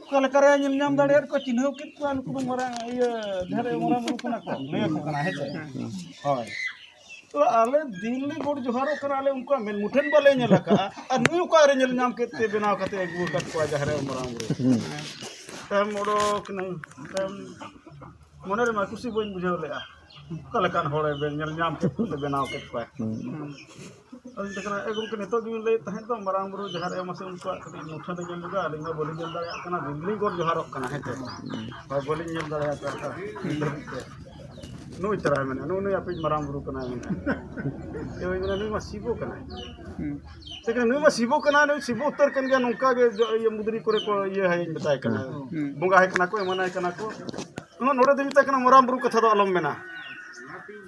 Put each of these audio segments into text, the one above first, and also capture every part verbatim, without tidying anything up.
ᱚᱠᱟ ᱞᱮᱠᱟᱨᱮ ᱧᱮᱞ ᱧᱟᱢ ᱫᱟᱲᱮᱭᱟᱫ ᱠᱚᱣᱟ, ᱪᱤᱱᱦᱟᱹᱣ ᱠᱮᱫ ᱠᱚᱣᱟ, ᱱᱩᱠᱩ ᱫᱚ ᱢᱟᱨᱟᱝ ᱤᱭᱟᱹ ᱡᱟᱦᱮᱨ ᱟᱭᱳ ᱢᱟᱨᱟᱝ ᱵᱩᱨᱩ ᱠᱟᱱᱟ ᱠᱚ, ᱞᱟᱹᱭ ᱟᱠᱚ ᱠᱟᱱᱟ, ᱦᱮᱸ ᱥᱮ? ᱦᱳᱭ᱾ ᱛᱚ ᱟᱞᱮ ᱫᱤᱱ ᱞᱮ ᱜᱚᱰ ᱡᱚᱦᱟᱨᱚᱜ ᱠᱟᱱᱟ, ᱟᱞᱮ ᱩᱱᱠᱩᱣᱟᱜ ᱢᱮᱫ ᱢᱩᱴᱷᱟᱹᱱ ᱵᱟᱞᱮ ᱧᱮᱞ ᱟᱠᱟᱫᱼᱟ, ᱟᱨ ᱱᱩᱭ ᱚᱠᱟᱨᱮ ᱧᱮᱞ ᱧᱟᱢ ᱠᱮᱫ ᱛᱮ ᱵᱮᱱᱟᱣ ᱠᱟᱛᱮ ᱟᱹᱜᱩ ᱟᱠᱟᱫ ᱠᱚᱣᱟ ᱡᱟᱦᱮᱨ ᱟᱭᱳ ᱢᱟᱨᱟᱝ ᱵᱩᱨᱩ? ᱛᱟᱭᱚᱢ ᱚᱰᱚᱠ ᱱᱟᱹᱧ, ᱛᱟᱭᱚᱢ ᱢᱚᱱᱮ ᱨᱮᱢᱟ ᱠᱩᱥᱤ ᱵᱟᱹᱧ ᱵᱩᱡᱷᱟᱹᱣ ᱞᱮᱫᱼᱟ, ᱚᱠᱟ ᱞᱮᱠᱟᱱ ᱦᱚᱲᱮ ᱵᱮ-, ᱧᱮᱞ ᱧᱟᱢ ᱠᱮᱫ ᱠᱚᱛᱮ ᱵᱮᱱᱟᱣ ᱠᱮᱫ ᱠᱚᱣᱟᱭ᱾ ᱟᱫᱚᱧ ᱢᱮᱛᱟᱭ ᱠᱟᱱᱟ, "ᱮ ᱜᱚᱢᱠᱮ, ᱱᱤᱛᱚᱜ ᱜᱮᱵᱤᱱ ᱞᱟᱹᱭᱮᱫ ᱛᱟᱦᱮᱸᱫ ᱫᱚ ᱢᱟᱨᱟᱝ ᱵᱩᱨᱩ ᱡᱟᱦᱮᱨ ᱟᱭᱳ, ᱢᱟᱥᱮ ᱩᱱᱠᱩᱣᱟᱜ ᱠᱟᱹᱴᱤᱡ ᱢᱩᱴᱷᱟᱹᱱ ᱞᱤᱧ ᱧᱮᱞ ᱧᱚᱜᱟ, ᱟᱹᱞᱤᱧ ᱢᱟ ᱵᱟᱹᱞᱤᱧ ᱧᱮᱞ ᱫᱟᱲᱮᱭᱟᱜ ᱠᱟᱱᱟ, ᱫᱤᱱ ᱞᱤᱧ ᱜᱚᱰ ᱡᱚᱦᱟᱨᱚᱜ ᱠᱟᱱᱟ, ᱦᱮᱸ ᱪᱮ? ᱦᱳᱭ, ᱵᱟᱹᱞᱤᱧ ᱧᱮᱞ ᱫᱟᱲᱮᱭᱟᱜ ᱠᱟᱱᱟ ᱱᱤᱛ ᱫᱷᱟᱹᱵᱤᱡ ᱛᱮ᱾ ᱱᱩᱭ ᱛᱟᱨᱟᱭ ᱢᱮᱱᱟ, ᱱᱩᱭ, ᱱᱩᱭ ᱟᱯᱮᱭᱤᱡ ᱢᱟᱨᱟᱝ ᱵᱩᱨᱩ ᱠᱟᱱᱟᱭ ᱢᱮᱱᱟ, ᱮ ᱵᱟᱹᱧ ᱢᱮᱱᱟ, ᱱᱩᱭ ᱢᱟ ᱥᱤᱵᱚ ᱠᱟᱱᱟᱭ᱾ ᱦᱩᱸ᱾ ᱥᱮ ᱱᱩᱭ ᱢᱟ ᱥᱤᱵᱚ ᱠᱟᱱᱟᱭ, ᱱᱩᱭ ᱥᱤᱵᱚ ᱩᱛᱟᱹᱨ ᱠᱟᱱ ᱜᱮᱭᱟ, ᱱᱚᱝᱠᱟ ᱜᱮ ᱡᱚ-, ᱤᱭᱟᱹ ᱢᱩᱫᱽᱨᱤ ᱠᱚᱨᱮ ᱠᱚ ᱤᱭᱟᱹ ᱦᱟᱭ ᱢᱮᱛᱟᱭ ᱠᱟᱱᱟ, ᱦᱩᱸ᱾ ᱵᱚᱸᱜᱟ ᱦᱟᱭ ᱠᱟᱱᱟ ᱠᱚ, ᱮᱢᱟᱱᱟᱭ ᱠᱟᱱᱟ ᱠᱚ, ᱩᱱᱟᱹᱜ ᱱᱚᱰᱮ ᱫᱚᱧ ᱢᱮᱛᱟᱭ ᱠᱟᱱᱟ, ᱢᱟᱨᱟᱝ ᱵᱩᱨᱩ ᱠᱟᱛᱷᱟ ᱫᱚ ᱟᱞᱚᱢ ᱢᱮᱱᱟ,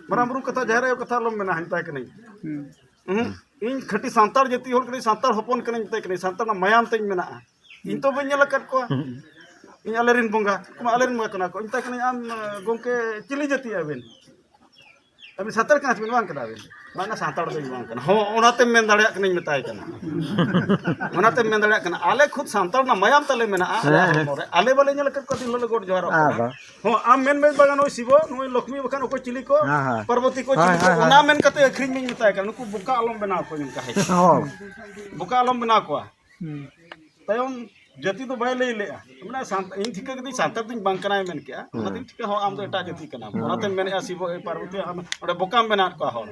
ᱢᱟᱨᱟᱝ ᱵᱩᱨᱩ ᱠᱟᱛᱷᱟ, ᱡᱟᱦᱮᱨ ᱟᱭᱳ ᱠᱟᱛᱷᱟ ᱟᱞᱚᱢ ᱢᱮᱱᱟ, ᱢᱮᱛᱟᱭ ᱠᱟᱹᱱᱟᱹᱧ᱾ ᱦᱩᱸ᱾ ᱩᱦᱩᱸ, ᱤᱧ ᱠᱷᱟᱹᱴᱤ ᱥᱟᱱᱛᱟᱲ ᱡᱟᱹᱛᱤ ᱦᱚᱲ ᱠᱟᱹᱱᱟᱹᱧ, ᱥᱟᱱᱛᱟᱲ ᱦᱚᱯᱚᱱ ᱠᱟᱹᱱᱟᱹᱧ ᱢᱮᱛᱟᱭ ᱠᱟᱹᱱᱟᱹᱧ, ᱥᱟᱱᱛᱟᱲ ᱨᱮᱱᱟᱜ ᱢᱟᱭᱟᱢ ᱛᱤᱧ ᱢᱮᱱᱟᱜᱼᱟ᱾ ᱤᱧ ᱛᱚ ᱵᱟᱹᱧ ᱧᱮᱞ ᱟᱠᱟᱫ ᱠᱚᱣᱟ᱾ ᱤᱧ ᱟᱞᱮᱨᱮᱱ ᱵᱚᱸᱜᱟ, ᱟᱞᱮᱨᱮᱱ ᱵᱚᱸᱜᱟ ᱠᱟᱱᱟ ᱠᱚ᱾ ᱢᱮᱛᱟᱭ ᱠᱟᱹᱱᱟᱹᱧ, "ᱟᱢ, ᱜᱚᱢᱠᱮ, ᱪᱤᱞᱤ ᱡᱟᱹᱛᱤ ᱟᱵᱮᱱ? ᱟᱵᱮᱱ ᱥᱟᱱᱛᱟᱲ ᱠᱟᱱᱟ ᱵᱮᱱ, ᱵᱟᱝ ᱠᱟᱱᱟ ᱵᱮᱱ?" "ᱵᱟᱝᱟ, ᱥᱟᱱᱛᱟᱲ ᱫᱚᱧ ᱵᱟᱝ ᱠᱟᱱᱟ᱾" ᱦᱚᱸ, ᱚᱱᱟᱛᱮᱢ ᱢᱮᱱ ᱫᱟᱲᱮᱭᱟᱜ ᱠᱟᱱᱟᱧ ᱢᱮᱛᱟᱭ ᱠᱟᱱᱟ᱾ ᱚᱱᱟᱛᱮᱢ ᱢᱮᱱ ᱫᱟᱲᱮᱭᱟᱜ ᱠᱟᱱᱟ, ᱟᱞᱮ ᱠᱷᱩᱫ ᱥᱟᱱᱛᱟᱲ ᱨᱮᱱᱟᱜ ᱢᱟᱭᱟᱢ ᱛᱟᱞᱮ ᱢᱮᱱᱟᱜᱼᱟ ᱟᱞᱮᱭᱟᱜ ᱦᱮᱸ, ᱦᱮᱸ᱾ ᱦᱚᱲᱢᱚ ᱨᱮ᱾ ᱟᱞᱮ ᱵᱟᱞᱮ ᱧᱮᱞ ᱟᱠᱟᱫ ᱠᱚᱣᱟ, ᱫᱤᱱ ᱦᱤᱞᱳᱜ ᱞᱮ ᱜᱚᱰ ᱡᱚᱦᱟᱨᱚᱜ ᱟᱫᱚ? ᱠᱟᱱᱟ᱾ ᱦᱚᱸ, ᱟᱢ ᱢᱮᱱ ᱢᱮ, "ᱵᱟᱝᱟ, ᱱᱩᱭ ᱥᱤᱵᱚ, ᱱᱩᱭ ᱞᱚᱠᱷᱢᱤ, ᱵᱟᱠᱷᱟᱱ ᱚᱠᱚᱭ ᱪᱤᱞᱤ ᱠᱚ, ᱦᱮᱸ, ᱦᱮᱸ᱾ ᱯᱟᱨᱵᱚᱛᱤ ᱠᱚ ᱦᱳᱭ, ᱪᱤᱞᱤ ᱠᱚ?" ᱦᱳᱭ, ᱦᱳᱭ᱾ ᱚᱱᱟ ᱢᱮᱱ ᱠᱟᱛᱮ ᱟᱹᱠᱷᱨᱤᱧ ᱢᱮᱧ ᱢᱮᱛᱟᱭ ᱠᱟᱱᱟ᱾ ᱱᱩᱠᱩ ᱵᱚᱠᱟ ᱟᱞᱚᱢ ᱵᱮᱱᱟᱣ ᱠᱚᱣᱟ, ᱱᱚᱝᱠᱟ ᱦᱮᱡ ᱠᱟᱱᱟ᱾ ᱦᱳᱭ᱾ ᱵᱚᱠᱟ ᱟᱞᱚᱢ ᱵᱮᱱᱟᱣ ᱠᱚᱣᱟ᱾ ᱦᱩᱸ᱾ ᱛᱟᱭᱚᱢ ᱡᱟᱹᱛᱤ ᱫᱚ ᱵᱟᱭ ᱞᱟᱹᱭ ᱞᱮᱜᱼᱟ᱾ ᱢᱟᱱᱮ ᱥᱟᱱ-, ᱤᱧ ᱴᱷᱤᱠᱟᱹ ᱠᱤᱫᱟᱹᱧ ᱥᱟᱱᱛᱟᱲ ᱫᱚᱧ ᱵᱟᱝ ᱠᱟᱱᱟᱭ ᱢᱮᱱ ᱠᱮᱜᱼᱟ᱾ ᱦᱩᱸ᱾ ᱚᱱᱟᱛᱮᱧ ᱴᱷᱤᱠᱟᱹ, ᱦᱚᱸ, ᱟᱢ ᱫᱚ ᱮᱴᱟᱜ ᱡᱟᱹᱛᱤ ᱠᱟᱱᱟᱢ᱾ ᱦᱩᱸ᱾ ᱚᱱᱟᱛᱮᱢ ᱢᱮᱱᱮᱜᱼᱟ, "ᱥᱤᱵᱚ, ᱮ, ᱯᱟᱨᱵᱚᱛᱤ, ᱟᱢ ᱚᱸᱰᱮ ᱵᱚᱠᱟᱢ ᱵᱮᱱᱟᱣᱮᱫ ᱠᱚᱣᱟ ᱦᱚᱲ᱾"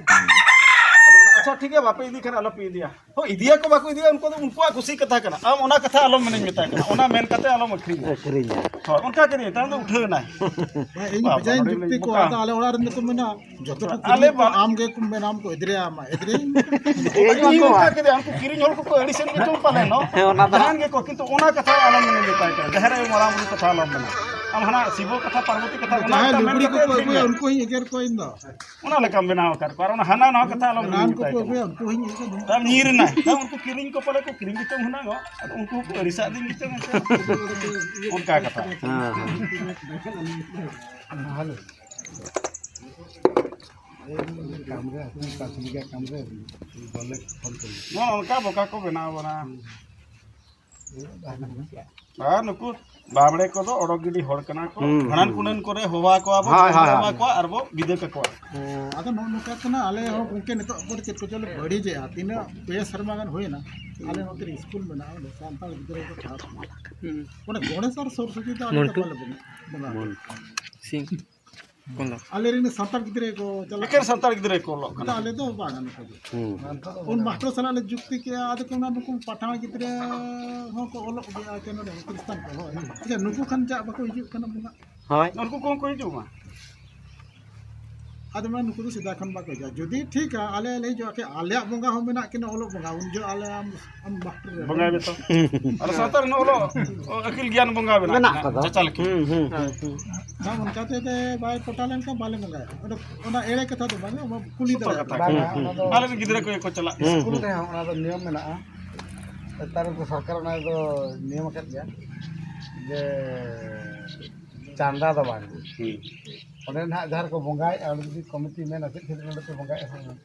ᱟᱫᱚ ᱢᱮᱱᱟ, "ᱟᱪᱪᱷᱟ, ᱴᱷᱤᱠ ᱜᱮᱭᱟ, ᱵᱟᱯᱮ ᱤᱫᱤ ᱠᱷᱟᱱ ᱟᱞᱚᱯᱮ ᱤᱫᱤᱭᱟ᱾" ᱦᱚᱸ, ᱤᱫᱤᱭᱟᱠᱚ ᱵᱟᱠᱚ ᱤᱫᱤᱭᱟ, ᱩᱱᱠᱩ ᱫᱚ ᱩᱱᱠᱩᱣᱟᱜ ᱠᱩᱥᱤ ᱠᱟᱛᱷᱟ ᱠᱟᱱᱟ᱾ ᱟᱢ ᱚᱱᱟ ᱠᱟᱛᱷᱟ ᱟᱞᱚᱢ ᱢᱮᱱᱟᱹᱧ ᱢᱮᱛᱟᱭ ᱠᱟᱱᱟ, ᱚᱱᱟ ᱢᱮᱱ ᱠᱟᱛᱮ ᱟᱞᱚᱢ ᱟᱹᱠᱷᱨᱤᱧᱟ᱾ ᱟᱹᱠᱷᱨᱤᱧᱟ᱾ ᱦᱳᱭ, ᱚᱱᱠᱟ ᱜᱮ ᱱᱮᱛᱟᱨ ᱫᱚ ᱩᱴᱷᱟᱹᱣ ᱮᱱᱟᱭ᱾ ᱦᱮᱸ, ᱤᱧ ᱵᱟᱵᱟ, ᱵᱷᱮᱡᱟᱧ ᱱᱚᱰᱮ ᱡᱩᱠᱛᱤ ᱞᱤᱧ ᱠᱚᱣᱟ, ᱵᱚᱠᱟ᱾ ᱟᱫᱚ ᱟᱞᱮ ᱚᱲᱟᱜ ᱨᱮᱱ ᱫᱚᱠᱚ ᱢᱮᱱᱟ, "ᱡᱚᱛᱚ ᱠᱚ ᱟᱞᱮ ᱠᱤᱨᱤᱧ ᱠᱚᱣᱟ, ᱵᱟ- ᱟᱢ ᱜᱮ ᱠᱚ ᱢᱮᱱᱟ, ᱟᱢ ᱠᱚ ᱮᱫᱽᱨᱮᱭᱟ ᱟᱢᱟ, ᱮᱫᱽᱨᱮᱭᱟᱹᱧ ᱢᱮ᱾" ᱤᱧ ᱚᱱᱠᱟ ᱠᱮᱫᱟ, ᱩᱱᱠᱩ ᱠᱤᱨᱤᱧ ᱦᱚᱲ ᱠᱚᱠᱚ ᱟᱹᱲᱤᱥᱮᱱ ᱜᱮᱪᱚᱝ ᱯᱟᱞᱮᱱ, ᱱᱚ? ᱦᱮᱸ, ᱚᱱᱟ ᱫᱚ ᱡᱟᱦᱟᱱ ᱜᱮᱠᱚ, ᱠᱤᱱᱛᱩ ᱚᱱᱟ ᱠᱟᱛᱷᱟ ᱟᱞᱚᱢ ᱢᱮᱱᱟ ᱡᱮ ᱛᱟᱭ ᱠᱟᱱᱟ, ᱡᱟᱦᱮᱨ ᱟᱭᱳ ᱢᱟᱨᱟᱝ ᱵᱩᱨᱩ ᱠᱟᱛᱷᱟ ᱟᱞᱚᱢ ᱢᱮᱱᱟ᱾ ᱟᱢ ᱦᱟᱱᱟ ᱥᱤᱵᱚ ᱠᱟᱛᱷᱟ, ᱯᱟᱨᱵᱚᱛᱤ ᱠᱟᱛᱷᱟ, ᱚᱱᱟ ᱡᱟᱦᱟᱸᱭ ᱠᱟᱛᱷᱟ ᱢᱮᱱ ᱞᱩᱜᱽᱲᱤ ᱠᱟᱛᱮ ᱠᱚᱠᱚ ᱟᱹᱠᱷᱨᱤᱧ ᱟᱹᱜᱩᱭᱟ, ᱢᱮ᱾ ᱩᱱᱠᱩ ᱦᱚᱸᱧ ᱮᱜᱮᱨ ᱠᱚᱣᱟ ᱤᱧ ᱫᱚ᱾ ᱚᱱᱟ ᱞᱮᱠᱟᱢ ᱵᱮᱱᱟᱣ ᱟᱠᱟᱫ ᱠᱚᱣᱟ, ᱟᱨ ᱚᱱᱟ ᱦᱟᱱᱟ ᱱᱟᱣᱟ ᱠᱟᱛᱷᱟ ᱟᱞᱚᱢ ᱨᱟᱱ ᱢᱮᱱ ᱠᱚᱠᱚ ᱢᱮᱛᱟᱭ ᱠᱟᱱᱟ᱾ ᱟᱹᱜᱩᱭᱟ, ᱩᱱᱠᱩ ᱦᱚᱸᱧ ᱮᱜᱮᱨ ᱠᱚᱣᱟ᱾ ᱟᱢ ᱧᱤᱨ ᱮᱱᱟᱭ, ᱛᱟᱣ ᱩᱱᱠᱩ ᱠᱤᱨᱤᱧ ᱠᱚ ᱯᱟᱞᱮ ᱠᱚ ᱠᱤᱨᱤᱧ ᱜᱮᱪᱚᱝ ᱦᱩᱱᱟᱹᱝ, ᱟᱫᱚ ᱩᱱᱠᱩ ᱦᱚᱸᱠᱚ ᱟᱹᱲᱤᱥᱟᱜ ᱫᱤᱧ ᱜᱮᱪᱚᱝ ᱮᱱᱛᱮ᱾ ᱦᱮᱸ, ᱦᱮᱸ᱾ ᱱᱚᱜᱼᱚ ᱱᱚᱝᱠᱟ ᱵᱚᱠᱟ ᱠᱚ ᱵᱮᱱᱟᱣ ᱵᱚᱱᱟ᱾ ᱟᱨ ᱱᱩᱠᱩ ᱵᱟᱢᱲᱮ ᱠᱚᱫᱚ ᱚᱰᱚᱠ ᱜᱤᱰᱤ ᱦᱚᱲ ᱠᱟᱱᱟ ᱠᱚ᱾ ᱦᱩᱸ, ᱵᱷᱟᱸᱰᱟᱱ ᱦᱩᱸ᱾ ᱠᱩᱱᱟᱹᱱ ᱠᱚᱨᱮ ᱦᱚᱦᱚ ᱟᱠᱚᱣᱟ ᱵᱚ, ᱦᱳᱭ, ᱦᱳᱭ, ᱮᱢᱟ ᱦᱳᱭ᱾ ᱠᱚᱣᱟ ᱟᱨ ᱵᱚ ᱵᱤᱫᱟᱹ ᱠᱟᱠᱚᱣᱟ᱾ ᱚ, ᱟᱫᱚ ᱱᱚᱜᱼᱚ ᱱᱚᱝᱠᱟ ᱠᱟᱱᱟ, ᱟᱞᱮ ᱦᱚᱸ ᱜᱚᱢᱠᱮ ᱱᱤᱛᱚᱜ ᱵᱚ ᱪᱮᱫ ᱠᱚᱪᱚ ᱞᱮ ᱵᱟᱹᱲᱤᱡᱮᱜᱼᱟ᱾ ᱛᱤᱱᱟᱹᱜ ᱯᱮ ᱥᱮᱨᱢᱟ ᱜᱟᱱ ᱦᱩᱭᱮᱱᱟ, ᱟᱞᱮ ᱱᱚᱛᱮ ᱨᱮ ᱥᱠᱩᱞ ᱢᱮᱱᱟᱜᱼᱟ, ᱚᱸᱰᱮ ᱥᱟᱱᱛᱟᱲ ᱜᱤᱫᱽᱨᱟᱹ ᱠᱚ ᱯᱟᱲᱦᱟᱜ ᱠᱟᱱᱟ᱾ ᱦᱩᱸ᱾ ᱚᱸᱰᱮ ᱜᱚᱬᱮᱥ ᱟᱨ ᱥᱚᱨᱚᱥᱚᱛᱤ ᱫᱚ ᱟᱞᱮ ᱫᱚ ᱢᱚᱱᱴᱩ᱾ ᱵᱟᱞᱮ ᱵᱚᱸᱜᱟ, ᱵᱚᱸᱜᱟ᱾ ᱢᱚᱱᱴᱩ᱾ ᱥᱤᱝ᱾ ᱠᱚᱱᱫᱟ᱾ ᱟᱞᱮ ᱨᱮᱱ ᱥᱟᱱᱛᱟᱲ ᱜᱤᱫᱽᱨᱟᱹ ᱠᱚ ᱪᱟᱞᱟᱜ ᱮᱠᱮᱱ ᱠᱟᱱᱟ᱾ ᱥᱟᱱᱛᱟᱲ ᱜᱤᱫᱽᱨᱟᱹ ᱠᱚ ᱚᱞᱚᱜ ᱠᱟᱱᱟ᱾ ᱟᱞᱮ ᱫᱚ ᱵᱟᱝ, ᱱᱚᱝᱠᱟ ᱫᱚ᱾ ᱦᱩᱸ᱾ ᱩᱱ ᱢᱟᱥᱴᱟᱨ ᱥᱟᱞᱟᱜ ᱞᱮ ᱡᱩᱠᱛᱤ ᱠᱮᱜᱼᱟ, ᱟᱫᱚ ᱠᱚ ᱢᱮᱱᱟ, "ᱱᱩᱠᱩ ᱯᱟᱴᱷᱟᱱ ᱜᱤᱫᱽᱨᱟᱹ ᱦᱚᱸ ᱠᱚ ᱚᱞᱚᱜ ᱜᱮᱭᱟ, ᱪᱮ ᱱᱚᱰᱮ ᱠᱷᱨᱤᱥᱴᱟᱱ ᱠᱚ ᱦᱚᱲ᱾ ᱟᱪᱪᱷᱟ, ᱱᱩᱠᱩ ᱠᱷᱟᱱ ᱪᱟᱜ ᱵᱟᱠᱚ ᱦᱤᱡᱩᱜ ᱠᱟᱱᱟ ᱵᱚᱸᱜᱟ?" ᱦᱳᱭ᱾ ᱩᱱᱠᱩ ᱠᱚᱦᱚᱸ ᱠᱚ ᱦᱤᱡᱩᱜ ᱢᱟ᱾ ᱟᱫᱚ ᱢᱮᱱᱟ, "ᱱᱩᱠᱩ ᱫᱚ ᱥᱮᱫᱟᱭ ᱠᱷᱚᱱ ᱵᱟᱠᱚ ᱦᱤᱡᱩᱜᱼᱟ᱾ ᱡᱩᱫᱤ ᱴᱷᱤᱠᱟ, ᱟᱞᱮ ᱞᱮ ᱦᱤᱡᱩᱜᱼᱟ, ᱠᱤ ᱟᱞᱮᱭᱟᱜ ᱵᱚᱸᱜᱟ ᱦᱚᱸ ᱢᱮᱱᱟᱜ ᱠᱤᱱᱟ ᱚᱞᱚᱜ ᱵᱚᱸᱜᱟ, ᱩᱱ ᱡᱚᱦᱚᱜ ᱟᱞᱮ ᱟᱢ, ᱟᱢ ᱢᱟᱥᱴᱟᱨ ᱨᱮ ᱵᱚᱸᱜᱟᱭ ᱢᱮ ᱛᱚ᱾ ᱟᱨ ᱥᱟᱶᱛᱟ ᱨᱮᱱ ᱚᱞᱚᱜ ᱟᱹᱠᱤᱞ ᱜᱮᱭᱟᱱ ᱵᱚᱸᱜᱟ ᱢᱮᱱᱟᱜ ᱢᱮᱱᱟᱜ ᱠᱤᱱᱟ, ᱠᱟᱫᱟ᱾ ᱪᱟᱪᱟ ᱞᱮᱠᱟ᱾ ᱦᱩᱸ, ᱦᱩᱸ, ᱦᱩᱸ, ᱦᱩᱸ᱾ ᱵᱟᱝ, ᱚᱱᱠᱟ ᱛᱮ ᱵᱟᱭ ᱯᱚᱴᱟ ᱞᱮᱱᱠᱷᱟᱱ ᱵᱟᱞᱮ ᱵᱚᱸᱜᱟᱭᱟ᱾ ᱚᱸᱰᱮ ᱚᱱᱟ ᱮᱲᱮ ᱠᱟᱛᱷᱟ ᱫᱚ ᱵᱟᱝᱟ, ᱚᱱᱟ ᱠᱩᱞᱤ ᱥᱚᱛᱚ ᱫᱟᱲᱮᱭᱟᱜᱼᱟ᱾ ᱠᱟᱛᱷᱟ᱾ ᱵᱟᱝᱟ, ᱦᱩᱸ, ᱦᱩᱸ᱾ ᱚᱱᱟ ᱫᱚ ᱟᱞᱮ ᱨᱮᱱ ᱜᱤᱫᱽᱨᱟᱹ ᱠᱚᱜᱮ ᱠᱚ ᱪᱟᱞᱟᱜ ᱦᱩᱸ, ᱥᱠᱩᱞ ᱦᱩᱸ᱾ ᱨᱮᱦᱚᱸ ᱚᱱᱟ ᱫᱚ ᱱᱤᱭᱚᱢ ᱢᱮᱱᱟᱜᱼᱟ᱾ ᱱᱮᱛᱟᱨ ᱠᱚ ᱥᱚᱨᱠᱟᱨ ᱚᱱᱟ ᱫᱚ ᱱᱤᱭᱚᱢ ᱟᱠᱟᱫ ᱜᱮᱭᱟ ᱡᱮ ᱪᱟᱸᱫᱟ ᱫᱚ ᱵᱟᱝ᱾ ᱦᱩᱸ᱾ ᱚᱸᱰᱮ ᱱᱟᱦᱟᱜ ᱡᱟᱦᱟᱸ ᱨᱮᱠᱚ ᱵᱚᱸᱜᱟᱭᱮᱫᱼᱟ, ᱚᱸᱰᱮ ᱡᱩᱫᱤ ᱠᱚᱢᱤᱴᱤ ᱢᱮᱱᱟ, "ᱪᱮᱫ ᱠᱷᱟᱹᱛᱤᱨ ᱱᱚᱰᱮ ᱯᱮ ᱵᱚᱸᱜᱟᱭᱮᱫᱼᱟ?" ᱥᱮ ᱵᱟᱝ?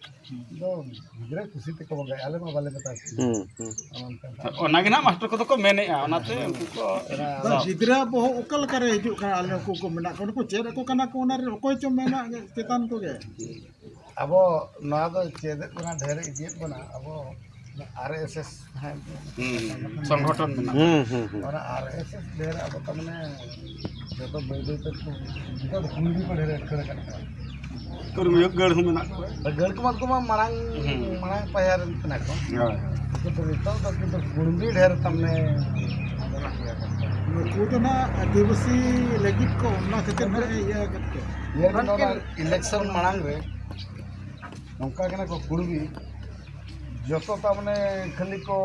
ᱫᱚ ᱜᱤᱫᱽᱨᱟᱹ ᱠᱩᱥᱤ ᱛᱮᱠᱚ ᱵᱚᱸᱜᱟᱭᱟ, ᱟᱞᱮ ᱢᱟ ᱵᱟᱞᱮ ᱢᱮᱛᱟ ᱠᱚᱣᱟ᱾ ᱦᱩᱸ, ᱦᱩᱸ᱾ ᱚᱱᱮ ᱚᱱᱠᱟ᱾ ᱚᱱᱟ ᱜᱮ ᱱᱟᱦᱟᱜ ᱢᱟᱥᱴᱟᱨ ᱠᱚᱫᱚ ᱠᱚ ᱢᱮᱱᱮᱫᱼᱟ, ᱚᱱᱟᱛᱮ ᱩᱱᱠᱩ ᱠᱚ ᱵᱟᱝ, ᱜᱤᱫᱽᱨᱟᱹ ᱵᱚᱦᱚᱜ ᱚᱠᱟ ᱞᱮᱠᱟ ᱨᱮ ᱦᱤᱡᱩᱜ ᱠᱟᱱᱟ? ᱟᱞᱮ ᱩᱱᱠᱩ ᱠᱚ ᱢᱮᱱᱟᱜ ᱠᱚᱣᱟ, ᱩᱱᱠᱩ ᱪᱮᱫ ᱟᱠᱚ ᱠᱟᱱᱟ ᱠᱚ, ᱚᱱᱟ ᱨᱮ ᱚᱠᱚᱭ ᱪᱚ ᱢᱮᱱᱟ ᱪᱮᱛᱟᱱ ᱠᱚᱜᱮ᱾ ᱟᱵᱚ ᱱᱚᱣᱟ ᱫᱚ ᱪᱮᱫ ᱠᱟᱱᱟ, ᱰᱷᱮᱨ ᱤᱫᱤᱭᱮᱫ ᱵᱚᱱᱟ ᱟᱵᱚ᱾ ᱟᱨ ᱮᱥ ᱮᱥ ᱦᱩᱸ, ᱥᱚᱝᱜᱚᱴᱷᱚᱱ ᱢᱮᱱᱟᱜᱼᱟ᱾ ᱦᱩᱸ, ᱦᱩᱸ, ᱦᱩᱸ᱾ ᱚᱱᱟ ᱟᱨ ᱮᱥ ᱮᱥ ᱰᱷᱮᱨ ᱟᱵᱚ ᱛᱟᱨ ᱢᱟᱱᱮ ᱡᱚᱛᱚ ᱵᱟᱹᱭ ᱵᱟᱹᱭ ᱛᱮ ᱠᱚ, ᱡᱚᱛᱚ ᱠᱩᱲᱢᱤ ᱠᱚ ᱰᱷᱮᱨ ᱮᱴᱠᱮᱴᱚᱬᱮ ᱠᱟᱱ ᱠᱟᱱᱟ᱾ ᱠᱩᱲᱢᱤ ᱜᱟᱹᱲ ᱦᱚᱸ ᱢᱮᱱᱟᱜ ᱠᱚᱣᱟ᱾ ᱜᱟᱹᱲ ᱠᱚᱢᱟ ᱩᱱᱠᱩ ᱢᱟ ᱢᱟᱲᱟᱝ, ᱦᱩᱸ᱾ ᱢᱟᱲᱟᱝ ᱯᱟᱭᱟᱨ ᱨᱮᱱ ᱠᱟᱱᱟ ᱠᱚ᱾ ᱦᱳᱭ᱾ ᱠᱤᱱᱛᱩ ᱱᱤᱛᱚᱜ ᱫᱚ ᱠᱤᱱᱛᱩ ᱠᱩᱲᱢᱤ ᱰᱷᱮᱨ ᱛᱟᱨ ᱢᱟᱱᱮ ᱱᱩᱠᱩ ᱫᱚ ᱱᱟᱜ ᱟᱹᱫᱤᱵᱟᱹᱥᱤ ᱞᱟᱹᱜᱤᱫ ᱠᱚ ᱚᱱᱟ ᱠᱷᱟᱹᱛᱤᱨ ᱱᱟᱜ ᱤᱭᱟᱹ ᱟᱠᱟᱫ ᱠᱚᱣᱟ᱾ ᱧᱮᱞ ᱵᱤᱱ ᱱᱚᱣᱟ ᱤᱞᱮᱠᱥᱚᱱ ᱢᱟᱲᱟᱝ ᱨᱮ ᱱᱚᱝᱠᱟ ᱠᱟᱱᱟ ᱠᱚ ᱠᱩᱲᱢᱤ, ᱡᱚᱛᱚ ᱛᱟᱨ ᱢᱟᱱᱮ ᱠᱷᱟᱹᱞᱤ ᱠᱚ,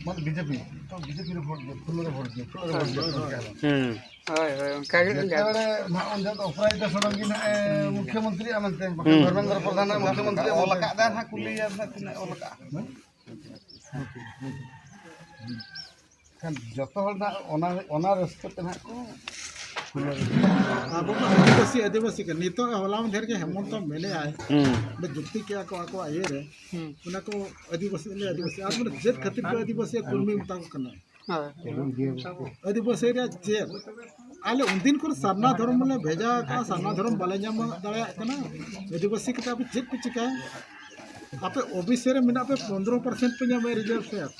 ᱢᱟᱱᱮ ᱵᱤᱡᱮᱯᱤ, ᱛᱚ ᱵᱤᱡᱮᱯᱤ ᱨᱮ ᱵᱷᱳᱴ ᱫᱤᱭᱮ, ᱯᱷᱩᱞᱳ ᱨᱮ ᱵᱷᱳᱴ ᱫᱤᱭᱮ, ᱯᱷᱩᱞᱳ ᱨᱮ ᱵᱷᱳᱴ ᱫᱤᱭᱮ, ᱚᱱᱠᱟ᱾ ᱦᱩᱸ᱾ ᱦᱳᱭ, ᱦᱳᱭ, ᱚᱱᱠᱟ ᱜᱮ ᱞᱤᱧ ᱡᱮᱛᱮ ᱵᱟᱲᱮ ᱱᱟᱦᱟᱜ ᱩᱱ ᱡᱚᱦᱚᱜ ᱫᱚ ᱚᱯᱨᱟᱡᱤᱛᱟ ᱥᱚᱨᱮᱱ ᱜᱮ ᱱᱟᱦᱟᱜ ᱮ ᱢᱩᱠᱷᱭᱚᱢᱚᱱᱛᱨᱤᱜᱼᱟ ᱢᱮᱱᱛᱮ, ᱵᱟᱠᱷᱟᱱ ᱦᱩᱸ᱾ ᱫᱷᱚᱨᱢᱮᱱᱫᱨᱚ ᱯᱨᱚᱫᱷᱟᱱ ᱮ ᱢᱩᱠᱷᱭᱚᱢᱚᱱᱛᱨᱤ ᱚᱞ ᱟᱠᱟᱫ ᱫᱚ ᱱᱟᱦᱟᱜ, ᱠᱩᱞᱤᱭᱮᱭᱟ ᱱᱟᱦᱟᱜ ᱛᱤᱱᱟᱹᱜ ᱚᱞ ᱟᱠᱟᱫᱼᱟ᱾ ᱦᱩᱸ? ᱠᱷᱟᱱ ᱡᱚᱛᱚ ᱦᱚᱲ ᱱᱟᱦᱟᱜ ᱚᱱᱟ, ᱚᱱᱟ ᱨᱟᱹᱥᱠᱟᱹ ᱛᱮ ᱱᱟᱦᱟᱜ ᱠᱚ ᱠᱷᱩᱞᱟᱹᱣ᱾ ᱟᱵᱚ ᱫᱚ ᱟᱹᱫᱤᱵᱟᱹᱥᱤ, ᱟᱹᱫᱤᱵᱟᱹᱥᱤ ᱠᱟᱱᱟ᱾ ᱱᱤᱛᱚᱜ ᱦᱚᱞᱟ ᱢᱟᱫᱷᱮᱨ ᱜᱮ ᱦᱮᱢᱚᱱᱛᱚ ᱢᱮᱱᱮᱜᱼᱟᱭ, ᱦᱩᱸ᱾ ᱚᱸᱰᱮ ᱡᱩᱠᱛᱤ ᱠᱮᱜᱼᱟ ᱠᱚ ᱟᱠᱚᱣᱟᱜ ᱤᱭᱟᱹ ᱨᱮ, ᱦᱩᱸ᱾ ᱚᱱᱟ ᱠᱚ ᱟᱹᱫᱤᱵᱟᱹᱥᱤ, ᱟᱹᱫᱤᱵᱟᱹᱥᱤ, ᱟᱨ ᱵᱚᱞᱮ ᱪᱮᱫ ᱠᱷᱟᱹᱛᱤᱨ ᱠᱚ ᱟᱹᱫᱤᱵᱟᱹᱥᱤ ᱠᱩᱲᱢᱤ ᱢᱮᱛᱟ ᱠᱚ ᱠᱟᱱᱟ? ᱦᱳᱭ᱾ ᱟᱹᱫᱤᱵᱟᱹᱥᱤ ᱨᱮᱭᱟᱜ ᱪᱮᱫ? ᱟᱞᱮ ᱩᱱᱫᱤᱱ ᱠᱷᱚᱱ ᱥᱟᱨᱱᱟ ᱫᱷᱚᱨᱚᱢ ᱞᱮ ᱵᱷᱮᱡᱟ ᱟᱠᱟᱫᱼᱟ, ᱥᱟᱨᱱᱟ ᱫᱷᱚᱨᱚᱢ ᱵᱟᱞᱮ ᱧᱟᱢ ᱫᱟᱲᱮᱭᱟᱜ ᱠᱟᱱᱟ᱾ ᱟᱹᱫᱤᱵᱟᱹᱥᱤ ᱠᱟᱛᱮ ᱟᱯᱮ ᱪᱮᱫ ᱯᱮ ᱪᱤᱠᱟᱹᱭᱟ? ᱟᱯᱮ ᱳᱵᱤᱥᱤ ᱨᱮ ᱢᱮᱱᱟᱜ ᱯᱮ, ᱯᱚᱱᱫᱽᱨᱚ ᱯᱟᱨᱥᱮᱱᱴ ᱯᱮ ᱧᱟᱢᱟ ᱨᱤᱡᱟᱨᱵᱷᱮᱥᱚᱱ,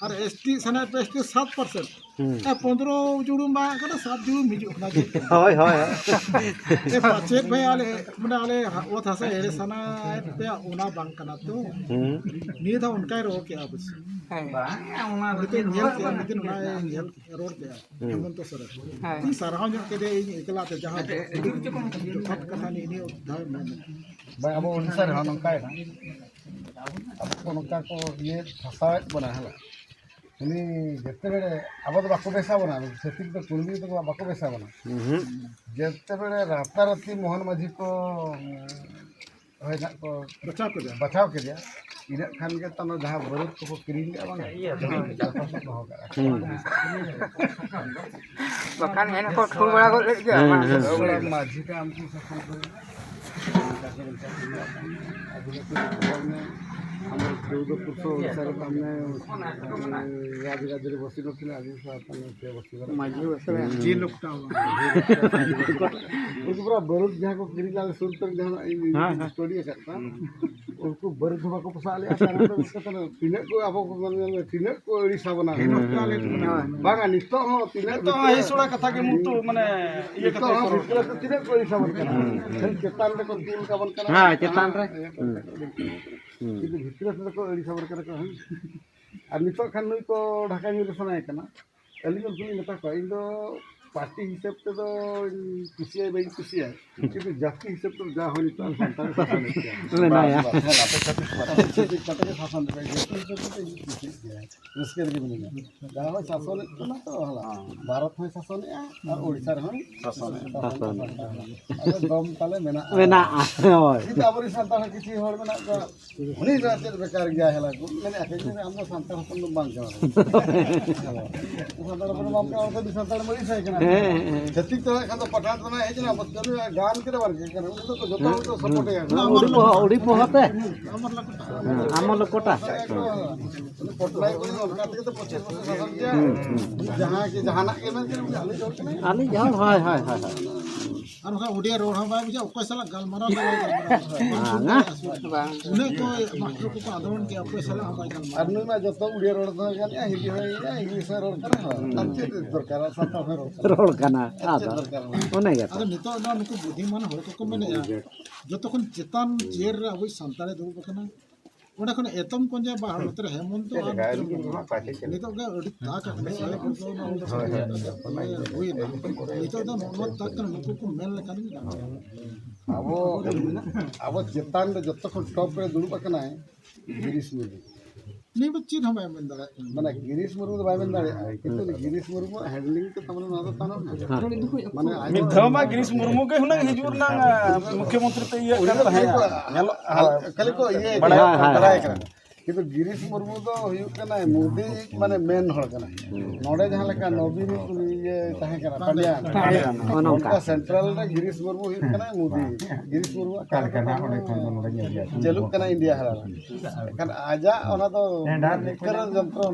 ᱟᱨ ᱮᱥᱴᱤ ᱥᱟᱱᱟᱭᱮᱫ ᱯᱮ ᱮᱥᱴᱤ ᱥᱟᱛ ᱯᱟᱨᱥᱮᱱᱴ᱾ ᱦᱩᱸ᱾ ᱮ, ᱯᱚᱱᱫᱽᱨᱚ ᱡᱩᱲᱩᱢ ᱵᱟᱝ ᱠᱟᱱᱟ, ᱥᱟᱛ ᱡᱩᱲᱩᱢ ᱦᱤᱡᱩᱜ ᱠᱟᱱᱟ᱾ ᱦᱳᱭ, ᱦᱳᱭ, ᱦᱳᱭ᱾ ᱮ, ᱯᱟᱪᱮᱫ ᱵᱷᱟᱭ ᱟᱞᱮ, ᱢᱟᱱᱮ ᱟᱞᱮ ᱚᱛ ᱦᱟᱥᱟ ᱮᱲᱮ ᱥᱟᱱᱟᱭᱮᱫ ᱯᱮᱭᱟ, ᱚᱱᱟ ᱵᱟᱝ ᱠᱟᱱᱟ ᱛᱚ᱾ ᱦᱩᱸ᱾ ᱱᱤᱭᱟᱹ ᱫᱷᱟᱣ ᱚᱱᱠᱟᱭ ᱨᱚᱲ ᱠᱮᱜᱼᱟ ᱚᱵᱚᱥᱥᱳᱭ᱾ ᱦᱮᱸ᱾ ᱵᱟᱝ, ᱚᱱᱟ ᱫᱚ ᱱᱤᱛᱚᱜ ᱪᱮᱫ ᱧᱮᱞ ᱦᱚᱸ ᱠᱮᱜᱼᱟ, ᱵᱟᱝ ᱢᱤᱫ ᱫᱤᱱ ᱚᱱᱟᱭ ᱧᱮᱞ ᱨᱚᱲ ᱠᱮᱜᱼᱟ᱾ ᱦᱩᱸ᱾ ᱦᱮᱢᱚᱱᱛᱚ ᱥᱚᱨᱮᱱ᱾ ᱦᱮᱸ᱾ ᱤᱧ ᱥᱟᱨᱦᱟᱣ ᱧᱚᱜ ᱠᱮᱫᱮᱭᱟ ᱤᱧ ᱮᱠᱞᱟ ᱛᱮ, ᱡᱟᱦᱟᱸ ᱡᱚᱛᱷᱟᱛ ᱠᱟᱛᱷᱟ ᱱᱤᱭᱟᱹ ᱫᱷᱟᱣ ᱢᱮᱱ᱾ ᱵᱟᱝ, ᱟᱵᱚ ᱳᱰᱤᱥᱟ ᱨᱮᱦᱚᱸ ᱱᱚᱝᱠᱟᱭᱮᱱᱟ᱾ ᱟᱵᱚ ᱠᱚ ᱱᱚᱝᱠᱟ ᱠᱚ ᱤᱭᱟᱹ ᱯᱷᱟᱥᱟᱣᱮᱫ ᱵᱚᱱᱟ, ᱦᱮᱸ ᱵᱟᱝ? ᱩᱱᱤ ᱡᱮᱛᱮ ᱵᱮᱲᱮ ᱟᱵᱚ ᱫᱚ ᱵᱟᱠᱚ ᱵᱮᱥᱟ ᱵᱚᱱᱟ, ᱪᱷᱟᱹᱛᱤᱠ ᱫᱚ ᱠᱩᱲᱢᱤ ᱫᱚ ᱵᱟᱠᱚ ᱵᱮᱥᱟ ᱵᱚᱱᱟ᱾ ᱩᱸᱦᱩᱸ᱾ ᱡᱮᱛᱮ ᱵᱮᱲᱮ ᱨᱟᱛᱟᱨᱟᱛᱤ ᱢᱳᱦᱚᱱ ᱢᱟᱹᱡᱷᱤ ᱠᱚ, ᱦᱳᱭ, ᱱᱟᱜ ᱠᱚ ᱵᱟᱪᱷᱟᱣ ᱠᱮᱫᱮᱭᱟ᱾ ᱵᱟᱪᱷᱟᱣ ᱠᱮᱫᱮᱭᱟ, ᱤᱱᱟᱹᱜ ᱠᱷᱟᱱ ᱜᱮ ᱛᱟᱢᱟ ᱡᱟᱦᱟᱸ ᱵᱟᱹᱨᱩᱫ ᱠᱚᱠᱚ ᱠᱤᱨᱤᱧ ᱞᱮᱜᱼᱟ ᱵᱟᱝ? ᱤᱭᱟᱹ, ᱡᱚᱛᱚ ᱠᱚ ᱫᱚᱦᱚ ᱠᱟᱜᱼᱟ᱾ ᱦᱩᱸ᱾ ᱵᱟᱠᱷᱟᱱ ᱮᱱ ᱦᱚᱸᱠᱚ ᱴᱷᱩᱲ ᱵᱟᱲᱟ ᱜᱚᱫ ᱞᱮᱫ ᱜᱮᱭᱟ᱾ ᱦᱩᱸ, ᱵᱟᱝ? ᱦᱩᱸ, ᱦᱩᱸ᱾ ᱢᱟᱹᱡᱷᱤ ᱠᱚ ᱟᱢ ᱠᱚ ᱥᱟᱥᱚᱱ ᱠᱚ᱾ ᱟᱢ ᱪᱳᱫᱚ ᱯᱩᱨᱩᱥ ᱚᱱᱩᱥᱟᱨᱮ ᱛᱟᱢᱱᱮ, ᱨᱟᱡᱽ ᱨᱟᱡᱽ ᱨᱮ ᱵᱚᱥᱤ ᱱᱚᱛᱷᱤᱱ ᱟᱹᱫᱤᱵᱟᱹᱥᱤ ᱥᱟᱶᱛᱟ ᱱᱚᱛᱮ ᱵᱚᱥᱤ ᱵᱟᱨᱟ᱾ ᱢᱟᱹᱡᱷᱤ ᱵᱚᱥᱮ᱾ ᱦᱩᱸ᱾ ᱡᱮ ᱞᱳᱠᱴᱟ᱾ ᱩᱱᱠᱩ ᱯᱩᱨᱟ ᱵᱟᱹᱨᱩᱫ ᱡᱟᱦᱟᱸ ᱠᱚ ᱠᱤᱨᱤᱧ ᱞᱮᱫᱟ ᱥᱩᱨ ᱠᱚᱨᱮ ᱡᱟᱦᱟᱸ ᱤᱧ ᱦᱮᱸ, ᱦᱮᱸ᱾ ᱥᱴᱚᱰᱤ ᱟᱠᱟᱫ ᱠᱚᱣᱟ᱾ ᱩᱱᱠᱩ ᱵᱟᱹᱨᱩᱫ ᱦᱚᱸ ᱵᱟᱠᱚ ᱯᱚᱥᱟᱜ ᱞᱮᱫᱼᱟ, ᱠᱟᱨᱚᱱ ᱫᱚ ᱩᱱᱠᱩ ᱛᱟᱦᱞᱮ ᱛᱤᱱᱟᱹᱜ ᱠᱚ ᱟᱵᱚ ᱠᱚ ᱢᱟᱱᱮ ᱛᱤᱱᱟᱹᱜ ᱠᱚ ᱟᱹᱲᱤᱥ ᱟᱵᱚᱱᱟ᱾ ᱦᱮᱸ, ᱦᱮᱸ, ᱦᱮᱸ᱾ ᱵᱟᱝᱟ, ᱱᱤᱛᱚᱜ ᱦᱚᱸ ᱛᱤᱱᱟᱹᱜ ᱱᱤᱛᱚᱜ ᱦᱚᱸ ᱦᱮᱸ, ᱥᱚᱲᱟ ᱠᱟᱛᱷᱟ ᱜᱮ ᱢᱩᱠᱛᱚ, ᱢᱟᱱᱮ, ᱤᱭᱟᱹ ᱱᱤᱛᱚᱜ ᱠᱟᱛᱮ ᱦᱚᱸ ᱠᱚ ᱵᱷᱤᱛᱨᱤ ᱨᱮ ᱛᱤᱱᱟᱹᱜ ᱠᱚ ᱟᱹᱲᱤᱥ ᱟᱵᱚᱱ ᱠᱟᱱᱟ᱾ ᱦᱩᱸ, ᱦᱩᱸ᱾ ᱠᱷᱟᱹᱞᱤ ᱪᱮᱛᱟᱱ ᱨᱮᱠᱚ ᱛᱩᱞ ᱠᱟᱵᱚᱱ ᱠᱟᱱᱟ᱾ ᱦᱮᱸ, ᱪᱮᱛᱟᱱ ᱨᱮ᱾ ᱦᱩᱸ᱾ ᱦᱩᱸ᱾ ᱠᱤᱱᱛᱩ ᱵᱷᱤᱛᱨᱤ ᱨᱮ ᱠᱚ ᱟᱹᱲᱤᱥ ᱟᱵᱚᱱ ᱠᱟᱱᱟ ᱠᱚ, ᱦᱮᱸ᱾ ᱟᱨ ᱱᱤᱛᱚᱜ ᱠᱷᱟᱱ ᱱᱩᱭ ᱠᱚ ᱰᱷᱟᱠᱟ ᱧᱩᱨ ᱥᱟᱱᱟᱭᱮ ᱠᱟᱱᱟ᱾ ᱟᱹᱞᱤᱧ ᱫᱚ ᱩᱱᱠᱩ ᱞᱤᱧ ᱢᱮᱛᱟ ᱠᱚᱣᱟ, ᱤᱧ ᱫᱚ ᱯᱟᱨᱴᱤ ᱦᱤᱥᱟᱹᱵ ᱛᱮᱫᱚ ᱠᱩᱥᱤᱭᱟᱭ ᱵᱟᱹᱧ ᱠᱩᱥᱤᱭᱟᱭ, ᱠᱤᱱᱛᱩ ᱡᱟᱹᱛᱤ ᱦᱤᱥᱟᱹᱵ ᱛᱮ ᱡᱟ ᱦᱩᱭ ᱱᱤᱛᱚᱜ ᱥᱟᱱᱛᱟᱲ ᱠᱚ ᱥᱟᱥᱚᱱᱮᱫ ᱠᱚᱣᱟ᱾ ᱢᱮᱱᱟᱭᱟ᱾ ᱵᱟᱝ, ᱵᱟᱝ, ᱦᱮᱸ, ᱟᱯᱮ ᱪᱷᱟᱹᱛᱤᱠ ᱯᱟᱨᱴᱤ᱾ ᱪᱷᱟᱹᱛᱤᱠ ᱯᱟᱨᱴᱤ ᱜᱮ ᱥᱟᱥᱚᱱ ᱫᱚ ᱤᱧ ᱫᱚ ᱠᱩᱥᱤᱭᱟᱜ ᱜᱮᱭᱟ, ᱨᱟᱹᱥᱠᱟᱹ ᱨᱮᱜᱮ ᱢᱤᱱᱟᱹᱧᱟ᱾ ᱡᱟᱦᱟᱸ ᱦᱚᱸᱭ ᱥᱟᱥᱚᱱᱮᱫ ᱵᱚᱱᱟ ᱛᱚ, ᱦᱚᱞᱟ ᱦᱮᱸ᱾ ᱵᱷᱟᱨᱚᱛ ᱦᱚᱸᱭ ᱥᱟᱥᱚᱱᱮᱫᱼᱟ ᱟᱨ ᱳᱰᱤᱥᱟ ᱨᱮᱦᱚᱸᱭ ᱥᱟᱥᱚᱱᱮᱫᱼᱟ᱾ ᱥᱟᱥᱚᱱᱮᱫᱼᱟ᱾ ᱟᱫᱚ ᱫᱚᱢ ᱛᱟᱞᱮ ᱢᱮᱱᱟᱜᱼᱟ᱾ ᱢᱮᱱᱟᱜᱼᱟ, ᱦᱳᱭ᱾ ᱠᱤᱱᱛᱩ ᱟᱵᱚᱨᱮᱱ ᱥᱟᱱᱛᱟᱲ ᱦᱚᱸ ᱠᱤᱪᱷᱩ ᱦᱚᱲ ᱢᱮᱱᱟᱜ ᱠᱚᱣᱟ, ᱩᱱᱤ ᱫᱚ ᱪᱮᱫ ᱵᱮᱠᱟᱨ ᱜᱮᱭᱟ, ᱦᱮᱞᱟ ᱠᱚ ᱢᱮᱱᱮᱫᱼᱟ, ᱠᱤ ᱟᱢ ᱫᱚ ᱥᱟᱱᱛᱟᱲ ᱦᱚᱯᱚᱱ ᱫᱚ ᱵᱟᱝ ᱠᱟᱱᱟ᱾ ᱥᱟᱱᱛᱟᱲ ᱦᱚᱯᱚᱱ ᱫᱚ ᱵᱟᱝ ᱠᱟᱱᱟ, ᱚᱱᱛᱮ ᱫᱚ ᱥᱟᱱᱛᱟᱲ ᱢᱟᱹᱨᱤᱪ ᱦᱚᱭ ᱠᱟᱱᱟ᱾ ᱦᱮᱸ, ᱦᱮᱸ᱾ ᱪᱷᱟᱹᱛᱤᱠ ᱫᱚ ᱱᱟᱜ ᱠᱷᱟᱱ ᱫᱚ ᱯᱟᱴᱷᱟᱱ ᱫᱚ ᱱᱟᱜ ᱦᱮᱡ ᱮᱱᱟ, ᱵᱟᱥ ᱠᱟᱹᱢᱤ ᱜᱟᱱ ᱠᱮᱫᱟ ᱵᱟᱝ ᱠᱟᱱᱟ, ᱩᱱᱠᱩ ᱫᱚ ᱡᱚᱛᱚ ᱦᱚᱲ ᱠᱚ ᱥᱟᱯᱳᱨᱴ ᱮᱭᱟ᱾ ᱩᱲᱤ ᱯᱚᱦᱟ, ᱩᱲᱤ ᱯᱚᱦᱟ ᱛᱮ? ᱦᱮᱸ, ᱟᱢᱚᱞ ᱞᱚᱠᱚᱴᱟ᱾ ᱯᱚᱴᱱᱟᱭ ᱠᱚ ᱚᱱᱠᱟ ᱛᱮᱜᱮ ᱛᱚ ᱯᱚᱸᱪᱤᱥ ᱵᱚᱪᱷᱚᱨ ᱥᱟᱥᱚᱱ ᱠᱮᱭᱟ᱾ ᱦᱩᱸ, ᱦᱩᱸ᱾ ᱡᱟᱦᱟᱸ ᱜᱮ, ᱡᱟᱦᱟᱱᱟᱜ ᱜᱮ ᱢᱮᱱ ᱠᱮᱫᱟ, ᱩᱱᱤ ᱟᱞᱮ ᱦᱚᱲ ᱠᱟᱱᱟᱭ᱾ ᱟᱹᱞᱤᱧ ᱦᱚᱲ, ᱦᱳᱭ, ᱦᱳᱭ, ᱦᱳᱭ, ᱦᱳᱭ᱾ ᱟᱨ ᱵᱟᱠᱷᱟᱱ ᱩᱰᱤᱭᱟ ᱨᱚᱲ ᱦᱚᱸ ᱵᱟᱭ ᱵᱩᱡᱷᱟᱹᱣᱟ, ᱚᱠᱚᱭ ᱥᱟᱞᱟᱜ ᱜᱟᱞᱢᱟᱨᱟᱣ ᱜᱮ ᱵᱟᱭ ᱜᱟᱞᱢᱟᱨᱟᱣᱟ᱾ ᱵᱟᱝᱟ᱾ ᱩᱱᱟᱹᱜ ᱠᱚ ᱢᱟᱥᱴᱟᱨ ᱠᱚᱠᱚ ᱟᱸᱫᱳᱲᱚᱱ ᱠᱮᱭᱟ, ᱚᱠᱚᱭ ᱥᱟᱞᱟᱜ ᱦᱚᱸ ᱵᱟᱭ ᱜᱟᱞᱢᱟᱨᱟᱣᱟ᱾ ᱟᱨ ᱱᱩᱭ ᱢᱟ ᱡᱚᱛᱚ ᱩᱰᱤᱭᱟ ᱨᱚᱲ ᱫᱚ ᱜᱟᱱᱮᱜᱼᱟ, ᱦᱤᱱᱫᱤ ᱦᱚᱸᱭ ᱤᱭᱟᱹ, ᱤᱝᱞᱤᱥ ᱦᱚᱸᱭ ᱨᱚᱲ ᱠᱟᱱᱟ᱾ ᱟᱨ ᱪᱮᱫ ᱫᱚᱨᱠᱟᱨ, ᱥᱟᱱᱛᱟᱲ ᱦᱚᱸᱭ ᱨᱚᱲ ᱠᱟᱱᱟ᱾ ᱨᱚᱲ ᱠᱟᱱᱟ᱾ ᱟᱨ ᱪᱮᱫ ᱟᱫᱚ ᱫᱚᱨᱠᱟᱨ ᱢᱟ? ᱚᱱᱮ ᱜᱮ ᱛᱚ᱾ ᱟᱫᱚ ᱱᱤᱛᱚᱜ ᱫᱚ ᱱᱩᱠᱩ ᱵᱩᱫᱷᱤᱢᱟᱱ ᱦᱚᱲ ᱠᱚᱠᱚ ᱢᱮᱱᱮᱫᱼᱟ, ᱡᱚᱛᱚ ᱠᱷᱚᱱ ᱪᱮᱛᱟᱱ ᱪᱮᱭᱟᱨ ᱨᱮ ᱟᱵᱚᱭᱤᱡ ᱥᱟᱱᱛᱟᱲᱮ ᱫᱩᱲᱩᱵ ᱟᱠᱟᱱᱟ, ᱚᱸᱰᱮ ᱠᱷᱚᱱ ᱮᱛᱚᱢ ᱠᱚᱸᱡᱟ ᱵᱟ ᱱᱚᱛᱮ ᱨᱮ ᱦᱮᱢᱚᱱᱛᱚ ᱟᱨ ᱱᱚᱛᱮ ᱨᱮ ᱢᱩᱨᱢᱩ᱾ ᱱᱤᱛᱚᱜ ᱜᱮ ᱟᱹᱰᱤ ᱛᱟᱠ ᱟᱠᱟᱱᱟ᱾ ᱥᱟᱦᱮᱵ ᱵᱟᱹᱵᱩ ᱚᱱᱟ ᱚᱸᱰᱮ ᱦᱩᱭ ᱮᱱᱟ᱾ ᱱᱤᱛᱚᱜ ᱫᱚ ᱱᱚᱜᱼᱚ ᱱᱚᱣᱟ ᱛᱟᱠ ᱠᱟᱱᱟ, ᱱᱩᱠᱩ ᱠᱚ ᱢᱮᱱ ᱞᱮᱠᱷᱟᱱ ᱜᱮ ᱜᱟᱱᱚᱜᱼᱟ᱾ ᱟᱵᱚ, ᱟᱵᱚ ᱪᱮᱛᱟᱱ ᱨᱮ ᱡᱚᱛᱚ ᱠᱷᱚᱱ ᱴᱚᱯ ᱨᱮ ᱫᱩᱲᱩᱵ ᱟᱠᱟᱱᱟᱭ ᱜᱤᱨᱤᱥ ᱢᱩᱨᱢᱩ᱾ ᱩᱱᱤ ᱫᱚ ᱪᱮᱫ ᱦᱚᱸ ᱵᱟᱭ ᱢᱮᱱ ᱫᱟᱲᱮᱭᱟᱜ ᱠᱟᱱᱟ᱾ ᱢᱟᱱᱮ ᱜᱤᱨᱤᱥ ᱢᱩᱨᱢᱩ ᱫᱚ ᱵᱟᱭ ᱢᱮᱱ ᱫᱟᱲᱮᱭᱟᱜᱼᱟ, ᱠᱤᱱᱛᱩ ᱩᱱᱤ ᱜᱤᱨᱤᱥ ᱢᱩᱨᱢᱩᱣᱟᱜ ᱦᱮᱱᱰᱞᱤᱝ ᱛᱮ ᱛᱟᱨᱢᱟᱱᱮ ᱱᱚᱣᱟ ᱫᱚ ᱛᱟᱨᱢᱟᱱᱮ ᱢᱟᱱᱮ ᱟᱡ ᱢᱤᱫ ᱫᱷᱟᱣ ᱢᱟ ᱜᱤᱨᱤᱥ ᱢᱩᱨᱢᱩ ᱜᱮ ᱦᱩᱱᱟᱹᱝ ᱦᱤᱡᱩᱜ ᱨᱮᱱᱟᱝ, ᱟ, ᱢᱩᱠᱷᱭᱚᱢᱚᱱᱛᱨᱤ ᱛᱮ ᱤᱭᱟᱹ ᱩᱱᱤ ᱠᱟᱱ ᱫᱚ ᱛᱟᱦᱮᱸᱫ᱾ ᱠᱷᱟᱹᱞᱤ ᱠᱚ, ᱧᱮᱞᱚᱜ, ᱦᱳᱭ᱾ ᱠᱷᱟᱹᱞᱤ ᱠᱚ ᱤᱭᱟᱹ ᱵᱟᱲᱟᱭ ᱠᱟᱱᱟ, ᱠᱟᱱᱟ᱾ ᱵᱟᱲᱟᱭ ᱠᱟᱱᱟ᱾ ᱠᱤᱱᱛᱩ ᱜᱤᱨᱤᱥ ᱢᱩᱨᱢᱩ ᱫᱚ ᱦᱩᱭᱩᱜ ᱠᱟᱱᱟᱭ ᱢᱳᱫᱤ, ᱢᱟᱱᱮ ᱢᱮᱱ ᱦᱚᱲ ᱠᱟᱱᱟᱭ᱾ ᱱᱚᱰᱮ ᱡᱟᱦᱟᱸ ᱞᱮᱠᱟ ᱱᱚᱵᱤᱱ ᱩᱱᱤ ᱤᱭᱟᱹ ᱛᱟᱦᱮᱸ ᱠᱟᱱᱟ, ᱯᱟᱱᱰᱤᱭᱟᱱ, ᱯᱟᱱᱰᱤᱭᱟᱱ, ᱚᱱᱮ ᱚᱱᱠᱟ᱾ ᱚᱱᱠᱟ ᱥᱮᱱᱴᱨᱟᱞ ᱨᱮ ᱜᱤᱨᱤᱥ ᱢᱩᱨᱢᱩ ᱦᱩᱭᱩᱜ ᱠᱟᱱᱟᱭ ᱢᱳᱫᱤ᱾ ᱜᱤᱨᱤᱥ ᱢᱩᱨᱢᱩ ᱚᱠᱟ ᱞᱮᱠᱟ ᱱᱟᱜ ᱚᱸᱰᱮ ᱠᱷᱚᱱ ᱫᱚ ᱱᱚᱰᱮ ᱧᱮᱞ ᱦᱩᱭᱩᱜᱼᱟ᱾ ᱪᱟᱹᱞᱩᱜ ᱠᱟᱱᱟ ᱤᱱᱰᱤᱭᱟ ᱦᱟᱨᱟ ᱨᱮ᱾ ᱮᱱᱠᱷᱟᱱ ᱟᱡᱟᱜ ᱚᱱᱟ ᱫᱚ ᱰᱟᱦᱟᱨ ᱞᱮᱠᱟ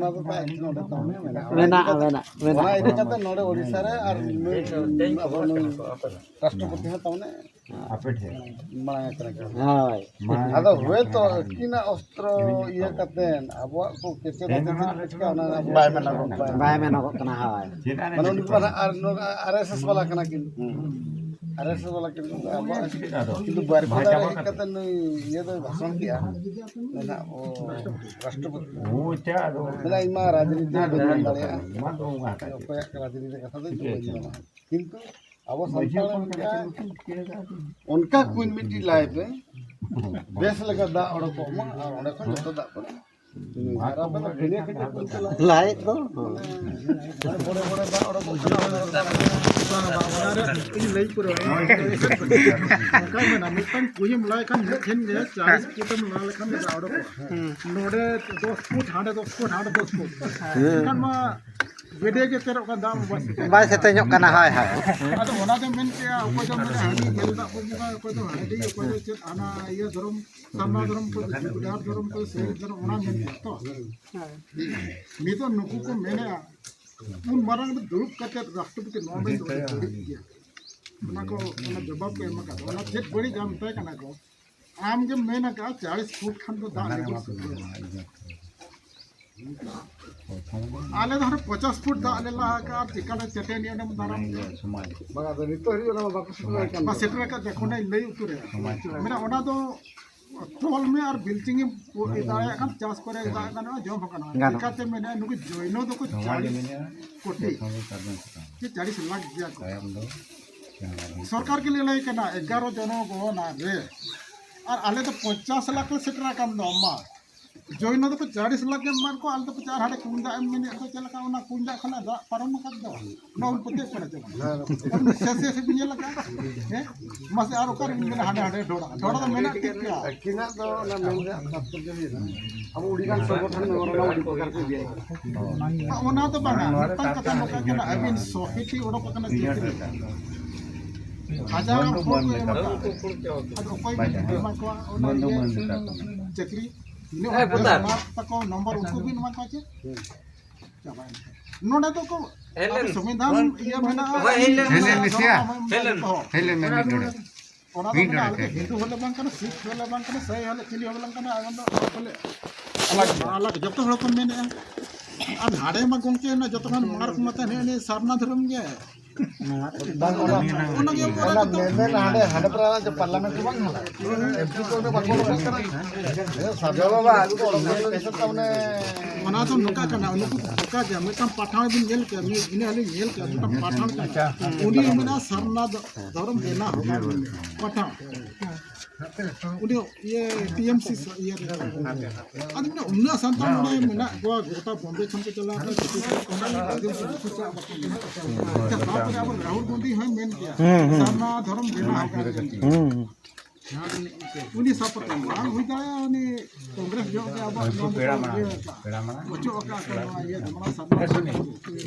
ᱱᱚᱰᱮ ᱛᱟᱦᱮᱸ ᱢᱮᱱᱟᱜᱼᱟ᱾ ᱢᱮᱱᱟᱜᱼᱟ, ᱢᱮᱱᱟᱜᱼᱟ, ᱢᱮᱱᱟᱜᱼᱟ᱾ ᱚᱱᱟ ᱤᱫᱤ ᱠᱟᱛᱮ ᱱᱚᱰᱮ ᱳᱰᱤᱥᱟ ᱨᱮ ᱟᱨ ᱱᱩᱭ ᱟᱵᱚ ᱱᱩᱭ ᱨᱟᱥᱴᱨᱚᱯᱚᱛᱤ ᱦᱚᱸ ᱛᱟᱨᱢᱟᱱᱮ ᱟᱯᱮ ᱴᱷᱮᱱ᱾ ᱢᱟᱲᱟᱝ ᱟᱠᱟᱱᱟ ᱠᱚ᱾ ᱦᱳᱭ᱾ ᱢᱟᱲᱟᱝ ᱟᱫᱚ ᱟᱠᱟᱱᱟ᱾ ᱦᱳᱭᱛᱳ ᱟᱹᱠᱤᱱᱟᱜ ᱚᱥᱛᱨᱚ ᱤᱭᱟᱹ ᱠᱟᱛᱮ ᱟᱵᱚᱣᱟᱜ ᱠᱚ ᱠᱮᱪᱮᱫ ᱛᱮᱦᱮᱧ ᱫᱚ ᱪᱮᱫ ᱱᱟᱦᱟᱜ ᱪᱤᱠᱟᱹᱜᱼᱟ, ᱚᱱᱟ ᱟᱵᱚ ᱵᱟᱭ ᱢᱮᱱᱚᱜᱚᱜ ᱠᱟᱱᱟ᱾ ᱵᱟᱭ ᱢᱮᱱᱚᱜᱚᱜ ᱠᱟᱱᱟ, ᱦᱳᱭ᱾ ᱪᱮᱫ ᱟᱨ ᱢᱟᱱᱮ ᱩᱱᱠᱩ ᱢᱟ ᱱᱟᱦᱟᱜ ᱟᱨ ᱱᱚᱣᱟ ᱟᱨ ᱮᱥ ᱮᱥ ᱵᱟᱞᱟ ᱠᱟᱱᱟ ᱠᱤᱱ᱾ ᱦᱩᱸ᱾ ᱟᱨ ᱮᱥ ᱮᱥ ᱵᱟᱞᱟ ᱠᱤᱱ, ᱟᱵᱚᱣᱟᱜ ᱪᱤᱠᱟᱹᱜᱼᱟ ᱟᱫᱚ? ᱠᱤᱱᱛᱩ ᱵᱟᱨ ᱵᱷᱟᱡᱟ ᱠᱚᱫᱚ ᱵᱟᱠᱷᱨᱟ ᱦᱮᱡ ᱛᱮ᱾ ᱠᱟᱛᱮ ᱱᱩᱭ ᱤᱭᱟᱹ ᱫᱚᱭ ᱵᱷᱟᱥᱚᱱ ᱠᱮᱜᱼᱟ᱾ ᱢᱮᱱᱟᱜ ᱚ ᱨᱟᱥᱴᱨᱚᱯᱚᱛᱤ᱾ ᱦᱳᱭ, ᱪᱮᱫ ᱟᱫᱚ? ᱢᱮᱱᱟ, ᱤᱧ ᱢᱟ ᱨᱟᱡᱽᱱᱤᱛᱤ ᱵᱟᱹᱧ ᱢᱮᱱ ᱫᱟᱲᱮᱭᱟᱜᱼᱟ᱾ ᱢᱟ ᱫᱚ ᱚᱱᱟ ᱠᱟᱛᱷᱟ᱾ ᱚᱠᱚᱭᱟᱜ ᱨᱟᱡᱽᱱᱤᱛᱤ ᱠᱟᱛᱷᱟ ᱫᱚ ᱤᱧ ᱫᱚ ᱵᱟᱹᱧ ᱢᱮᱱᱟ᱾ ᱠᱤᱱᱛᱩ ᱟᱵᱚ ᱥᱟᱱᱛᱟᱲ ᱚᱱᱠᱟ, ᱚᱱᱠᱟ ᱠᱩᱧ ᱢᱤᱫᱴᱤᱡ ᱞᱟᱭ ᱯᱮ, ᱵᱮᱥ ᱞᱮᱠᱟ ᱫᱟᱜ ᱚᱰᱚᱠᱚᱜ ᱢᱟ, ᱟᱨ ᱚᱸᱰᱮ ᱠᱷᱚᱱ ᱡᱚᱛᱚ ᱫᱟᱜ ᱠᱚ ᱟᱨ ᱟᱯᱮ ᱫᱚ ᱵᱷᱤᱲᱤᱭᱟᱹ ᱠᱟᱹᱴᱤᱡ ᱯᱮ ᱪᱟᱞᱟᱜᱼᱟ᱾ ᱞᱟᱭᱮᱫ ᱫᱚ᱾ ᱵᱚᱲᱮ ᱵᱚᱲᱮ ᱫᱟᱜ ᱚᱰᱚᱠᱚᱜ ᱠᱟᱱᱟ, ᱚᱸᱰᱮ ᱫᱚ ᱫᱟᱜ ᱵᱟᱝ, ᱵᱟᱝ, ᱚᱱᱟ ᱨᱮ ᱤᱧ ᱞᱟᱹᱭ ᱯᱩᱨᱟᱹᱣᱟ᱾ ᱚᱱᱠᱟᱧ ᱢᱮᱱᱟ, ᱢᱤᱫᱴᱟᱝ ᱠᱩᱧᱮᱢ ᱞᱟᱭ ᱠᱷᱟᱱ ᱢᱤᱫ ᱴᱷᱮᱱ ᱜᱮ ᱪᱟᱞᱤᱥ ᱯᱷᱩᱴ ᱮᱢ ᱞᱟ ᱞᱮᱠᱷᱟᱱ ᱜᱮ ᱫᱟᱜ ᱚᱰᱚᱠᱚᱜᱼᱟ᱾ ᱦᱩᱸ᱾ ᱱᱚᱰᱮ ᱫᱚᱥ ᱯᱷᱩᱴ, ᱦᱟᱸᱰᱮ ᱫᱚᱥ ᱯᱷᱩᱴ, ᱦᱟᱸᱰᱮ ᱫᱚᱥ ᱯᱷᱩᱴ᱾ ᱦᱮᱸ᱾ ᱮᱱᱠᱷᱟᱱ ᱢᱟ ᱜᱟᱹᱰᱭᱟᱹ ᱜᱮ ᱯᱮᱨᱮᱡᱚᱜ ᱠᱟᱱ ᱫᱟᱜ ᱵᱟᱭ ᱥᱮᱴᱮᱨ᱾ ᱵᱟᱭ ᱥᱮᱛᱮᱧᱚᱜ ᱠᱟᱱᱟ, ᱦᱳᱭ, ᱦᱳᱭ᱾ ᱟᱫᱚ ᱚᱱᱟ ᱫᱚ ᱢᱮᱱ ᱠᱮᱜᱼᱟ, ᱚᱠᱚᱭ ᱫᱚ ᱢᱮᱱᱟ ᱦᱟᱺᱰᱤ ᱧᱮᱞ ᱫᱟᱜ ᱠᱚ ᱵᱚᱸᱜᱟ, ᱚᱠᱚᱭ ᱫᱚ ᱦᱟᱺᱰᱤ, ᱚᱠᱚᱭ ᱫᱚ ᱪᱮᱫ ᱦᱟᱱᱟ ᱤᱭᱟᱹ ᱫᱷᱚᱨᱚᱢ, ᱥᱟᱨᱱᱟ ᱫᱷᱚᱨᱚᱢ, ᱚᱠᱚᱭ ᱫᱚ ᱡᱩᱜᱽ ᱰᱟᱦᱟᱨ ᱫᱷᱚᱨᱚᱢ, ᱚᱠᱚᱭ ᱫᱚ ᱥᱟᱹᱨᱤ ᱫᱷᱚᱨᱚᱢ, ᱚᱱᱟ ᱢᱮᱱ ᱠᱮᱜᱼᱟ ᱛᱚ᱾ ᱱᱤᱛᱚᱜ ᱱᱩᱠᱩ ᱠᱚ ᱢᱮᱱᱮᱜᱼᱟ, ᱩᱱ ᱢᱟᱨᱟᱝ ᱨᱮ ᱫᱩᱲᱩᱵ ᱠᱟᱛᱮ ᱨᱟᱥᱴᱨᱚᱯᱚᱛᱤ ᱱᱚᱣᱟ ᱢᱮᱱ ᱫᱚ ᱟᱹᱰᱤ ᱵᱟᱹᱲᱤᱡ ᱜᱮᱭᱟ᱾ ᱚᱱᱟ ᱠᱚ, ᱚᱱᱟ ᱡᱚᱵᱟᱵ ᱠᱚ ᱮᱢ ᱟᱠᱟᱫ, ᱚᱱᱟ ᱪᱮᱫ ᱵᱟᱹᱲᱤᱡ ᱟᱢ ᱢᱮᱛᱟᱭ ᱠᱟᱱᱟ ᱠᱚ? ᱟᱢ ᱜᱮᱢ ᱢᱮᱱ ᱟᱠᱟᱫᱼᱟ ᱪᱟᱞᱤᱥ ᱯᱷᱩᱴ ᱠᱷᱟᱱ ᱫᱚ ᱫᱟᱜ ᱞᱮᱵᱮᱞ ᱥᱩᱫᱷᱨᱟᱹᱜᱼᱟ᱾ ᱟᱞᱮ ᱫᱚ ᱦᱟᱱᱮ ᱯᱚᱪᱟᱥ ᱯᱷᱩᱴ ᱫᱟᱜ ᱞᱮ ᱞᱟ ᱟᱠᱟᱫᱼᱟ, ᱟᱨ ᱪᱮᱠᱟᱞᱮ ᱪᱟᱹᱴᱟᱹᱱᱤ ᱚᱸᱰᱮᱢ ᱫᱟᱨᱟᱢ ᱠᱮᱫᱼᱟ? ᱵᱟᱝ, ᱟᱫᱚ ᱱᱤᱛᱚᱜ ᱦᱟᱹᱵᱤᱡ ᱚᱱᱟ ᱢᱟ ᱵᱟᱠᱚ ᱥᱮᱴᱮᱨ ᱟᱠᱟᱱ ᱵᱟ ᱫᱚ᱾ ᱥᱮᱴᱮᱨ ᱟᱠᱟᱫ, ᱫᱮᱠᱷᱚ ᱱᱟᱭ ᱞᱟᱹᱭ ᱩᱛᱟᱹᱨᱟ᱾ ᱢᱮᱱᱟ ᱚᱱᱟ ᱫᱚ ᱛᱚᱞ ᱢᱮ ᱟᱨ ᱵᱤᱞᱪᱤᱝ ᱮᱢ ᱫᱟᱲᱮᱭᱟᱜ ᱠᱷᱟᱱ ᱪᱟᱥ ᱠᱚᱨᱮ ᱫᱟᱜ ᱜᱟᱱᱚᱜᱼᱟ, ᱡᱚᱢ ᱦᱚᱸ ᱜᱟᱱᱚᱜᱼᱟ᱾ ᱜᱟᱱᱚᱜᱼᱟ᱾ ᱪᱮᱠᱟᱛᱮ ᱢᱮᱱᱟ ᱱᱩᱠᱩ ᱡᱚᱭᱱᱚ ᱫᱚᱠᱚ ᱪᱟᱞᱤᱥ ᱠᱳᱴᱤ ᱪᱮ ᱪᱟᱞᱤᱥ ᱞᱟᱠᱷ ᱜᱮᱭᱟ ᱠᱚ᱾ ᱥᱚᱨᱠᱟᱨ ᱜᱮ ᱞᱟᱹᱭ ᱠᱟᱱᱟ ᱮᱜᱟᱨᱚ ᱡᱚᱱᱚ ᱜᱚᱱᱟ ᱨᱮ, ᱟᱨ ᱟᱞᱮ ᱫᱚ ᱯᱚᱧᱪᱟᱥ ᱞᱟᱠᱷ ᱞᱮ ᱥᱮᱴᱮᱨ ᱟᱠᱟᱱ ᱫᱚ ᱢᱟ᱾ ᱡᱚᱭᱱᱚ ᱫᱚᱠᱚ ᱪᱟᱞᱤᱥ ᱞᱟᱠᱷ ᱮᱢ ᱮᱢᱟᱱ ᱠᱚ, ᱟᱞᱮ ᱫᱚ ᱯᱟᱪᱮ ᱟᱨ ᱦᱟᱸᱰᱮ ᱠᱩᱧ ᱫᱟᱜ ᱮᱢ ᱢᱮᱱᱮᱫ ᱫᱚ ᱪᱮᱫ ᱞᱮᱠᱟ? ᱚᱱᱟ ᱠᱩᱧ ᱫᱟᱜ ᱠᱷᱚᱱᱟᱜ ᱫᱟᱜ ᱯᱟᱨᱚᱢ ᱟᱠᱟᱫ ᱫᱚ, ᱚᱱᱟ ᱩᱱ ᱯᱟᱹᱛᱭᱟᱹᱜ ᱠᱟᱱᱟ ᱪᱮ ᱵᱟᱝ? ᱥᱮ, ᱥᱮ, ᱥᱮ ᱵᱤᱱ ᱧᱮᱞ ᱟᱠᱟᱫᱼᱟ? ᱦᱮᱸ? ᱢᱟᱥᱮ ᱟᱨ ᱚᱠᱟᱨᱮ ᱵᱤᱱ ᱢᱮᱱᱟ ᱦᱟᱸᱰᱮ, ᱦᱟᱸᱰᱮ ᱰᱷᱚᱲᱟ? ᱰᱷᱚᱲᱟ ᱫᱚ ᱢᱮᱱᱟᱜ ᱴᱷᱤᱠ ᱜᱮᱭᱟ᱾ ᱟᱹᱠᱤᱱᱟᱜ ᱫᱚ ᱚᱱᱟ ᱢᱮᱱ ᱨᱮᱭᱟᱜ ᱛᱟᱛᱯᱚᱨᱡᱚ ᱦᱩᱭᱩᱜ ᱠᱟᱱᱟ, ᱟᱵᱚ ᱩᱰᱤᱜᱟᱱ ᱥᱚᱝᱜᱚᱴᱷᱚᱱ ᱢᱮᱢᱳᱨᱮᱱᱰᱟᱢ ᱩᱰᱤ ᱯᱨᱚᱠᱟᱨ ᱠᱚ ᱤᱫᱤᱭᱟ᱾ ᱚᱱᱟ ᱫᱚ ᱵᱟᱝᱟ, ᱢᱤᱫᱴᱟᱝ ᱠᱟᱛᱷᱟ ᱱᱚᱝᱠᱟ ᱠᱟᱱᱟ, ᱟᱹᱵᱤᱱ ᱥᱚ ᱠᱳᱴᱤ ᱚᱰᱚᱠ ᱟᱠᱟᱱᱟ ᱪᱟᱹᱠᱨᱤ᱾ ᱦᱟᱡᱟᱨ ᱦᱚᱲ ᱠᱚ ᱮᱢ ᱟᱠᱟᱫ᱾ ᱟᱫᱚ ᱚᱠᱚᱭ ᱵᱤᱱ ᱮᱢᱟ ᱠᱚᱣᱟ ᱚᱱᱟ ᱤᱭᱟᱹ ᱪᱟᱹᱠᱨᱤ? ᱛᱤᱱᱟᱹᱜ ᱦᱟᱡᱟᱨ ᱥᱢᱟᱨᱴ ᱛᱟᱠᱚ ᱱᱚᱢᱵᱚᱨ ᱩᱱᱠᱩ ᱵᱤᱱ ᱮᱢᱟ ᱠᱚᱣᱟ ᱪᱮ? ᱪᱟᱵᱟᱭᱮᱱᱟ᱾ ᱱᱚᱰᱮ ᱫᱚ ᱠᱚ ᱦᱮᱡ ᱞᱮᱱ᱾ ᱥᱚᱝᱵᱤᱫᱷᱟᱱ ᱤᱭᱟᱹ ᱢᱮᱱᱟᱜᱼᱟ᱾ ᱦᱮᱡ ᱞᱮᱱ ᱱᱟᱥᱮᱭᱟᱜ᱾ ᱦᱮᱡ ᱞᱮᱱ ᱢᱤᱫ ᱰᱚᱸᱰᱮᱠ᱾ ᱚᱱᱟ ᱫᱚ ᱢᱤᱫ ᱢᱮᱱᱟ, ᱟᱞᱮ ᱫᱚ ᱰᱚᱸᱰᱮᱠ᱾ ᱦᱤᱱᱫᱩ ᱦᱚᱸᱞᱮ ᱵᱟᱝ ᱠᱟᱱᱟ, ᱥᱤᱠᱷ ᱦᱚᱸᱞᱮ ᱵᱟᱝ ᱠᱟᱱᱟ, ᱥᱟᱹᱭ ᱦᱚᱸᱞᱮ ᱪᱤᱞᱤ ᱦᱚᱸᱞᱮ ᱵᱟᱝ ᱠᱟᱱᱟ, ᱟᱞᱮ ᱫᱚ ᱟᱞᱟᱜᱽ ᱜᱮᱭᱟ᱾ ᱟᱞᱟᱜᱽ, ᱡᱚᱛᱚ ᱦᱚᱲ ᱠᱚ ᱢᱮᱱᱮᱜᱼᱟ᱾ ᱟᱨ ᱦᱟᱸᱰᱮ ᱢᱟ ᱜᱚᱢᱠᱮ ᱚᱱᱟ ᱡᱚᱛᱚ ᱠᱷᱚᱱ ᱢᱟᱲᱟᱝ ᱢᱟ ᱛᱟᱦᱮᱸ ᱱᱤᱭᱟᱹ ᱥᱟᱨᱱᱟ ᱫᱷᱚᱨᱚᱢ ᱜᱮ᱾ ᱵᱟᱝ, ᱚᱱᱟ, ᱚᱱᱟ ᱜᱮ ᱚᱱᱟ ᱢᱮᱱ, ᱢᱮᱱ ᱦᱟᱸᱰᱮ, ᱦᱟᱸᱰᱮ ᱯᱟᱨᱞᱟᱢᱮᱱᱴ ᱨᱮ ᱵᱟᱝ ᱦᱩᱭᱩᱜᱼᱟ᱾ ᱮᱢ ᱯᱤ ᱠᱚ ᱚᱸᱰᱮ ᱵᱟᱠᱚ ᱚᱰᱚᱠ ᱠᱟᱱᱟ᱾ ᱦᱮᱸ, ᱥᱟᱨᱱᱟ ᱵᱟᱵᱟ, ᱟᱹᱜᱩ ᱠᱚ ᱚᱰᱚᱠ ᱠᱟᱱᱟ᱾ ᱚᱱᱟ ᱫᱚ ᱱᱚᱝᱠᱟ ᱠᱟᱱᱟ, ᱱᱩᱠᱩ ᱠᱚ ᱫᱷᱳᱠᱟ ᱜᱮᱭᱟ᱾ ᱢᱤᱫᱴᱟᱝ ᱯᱟᱴᱷᱟᱣ ᱵᱤᱱ ᱧᱮᱞ ᱠᱮᱭᱟ, ᱢᱤᱫ ᱤᱱᱟᱹ ᱦᱤᱞᱳᱜ ᱧᱮᱞ ᱠᱮᱭᱟ, ᱢᱤᱫᱴᱟᱝ ᱯᱟᱴᱷᱟᱣ ᱠᱟᱱᱟ᱾ ᱩᱱᱤ ᱢᱮᱱᱟ ᱥᱟᱨᱱᱟ ᱫᱚ ᱫᱷᱚᱨᱚᱢ ᱵᱮᱱᱟᱣ ᱦᱚᱸ ᱵᱟᱝ ᱢᱮᱱᱟ᱾ ᱯᱟᱴᱷᱟᱣ᱾ ᱩᱱᱤ ᱤᱭᱟᱹ ᱴᱤ ᱮᱢ ᱥᱤ ᱥᱟ-, ᱤᱭᱟᱹ ᱨᱮ᱾ ᱟᱫᱚ ᱢᱮᱱᱟ ᱩᱱᱟᱹᱜ ᱥᱟᱱᱛᱟᱲ ᱱᱚᱰᱮ ᱢᱮᱱᱟᱜ ᱠᱚᱣᱟ, ᱜᱚᱴᱟ ᱵᱚᱢᱵᱮ ᱠᱷᱚᱱ ᱠᱚ ᱪᱟᱞᱟᱣ ᱠᱟᱱᱟ, ᱪᱷᱟᱹᱛᱤᱥᱜᱚᱲ ᱠᱷᱚᱱ ᱠᱚ ᱪᱟᱞᱟᱣ ᱠᱟᱱᱟ᱾ ᱟᱪᱪᱷᱟ, ᱛᱟᱨᱯᱚᱨᱮ ᱟᱵᱚ ᱨᱟᱦᱩᱞ ᱜᱟᱱᱫᱷᱤ ᱦᱚᱸᱭ ᱢᱮᱱ ᱜᱮᱭᱟ, ᱦᱩᱸ, ᱦᱩᱸ᱾ ᱥᱟᱨᱱᱟ ᱫᱷᱚᱨᱚᱢ ᱵᱮᱱᱟᱣ ᱠᱟᱱ ᱜᱮᱭᱟ᱾ ᱦᱩᱸ, ᱦᱩᱸ᱾ ᱩᱱᱤ ᱥᱟᱯᱚᱨᱴ ᱵᱟᱝ ᱦᱩᱭ ᱫᱟᱲᱮᱭᱟᱜᱼᱟ᱾ ᱩᱱᱤ ᱠᱚᱝᱜᱨᱮᱥ ᱡᱚᱦᱚᱜ ᱜᱮ ᱟᱵᱚᱣᱟᱜ ᱩᱱᱠᱩ ᱱᱚᱣᱟ ᱯᱮᱲᱟ ᱫᱚ ᱢᱟᱲᱟᱝ, ᱤᱭᱟᱹ ᱟᱠᱟᱫ, ᱯᱮᱲᱟ ᱢᱟᱲᱟᱝ᱾ ᱚᱪᱚᱜ ᱟᱠᱟᱫ ᱠᱚ ᱱᱚᱣᱟ ᱤᱭᱟᱹ ᱫᱚ, ᱢᱟᱲᱟᱝ ᱥᱟᱨᱱᱟ ᱮ, ᱥᱩᱱᱤ,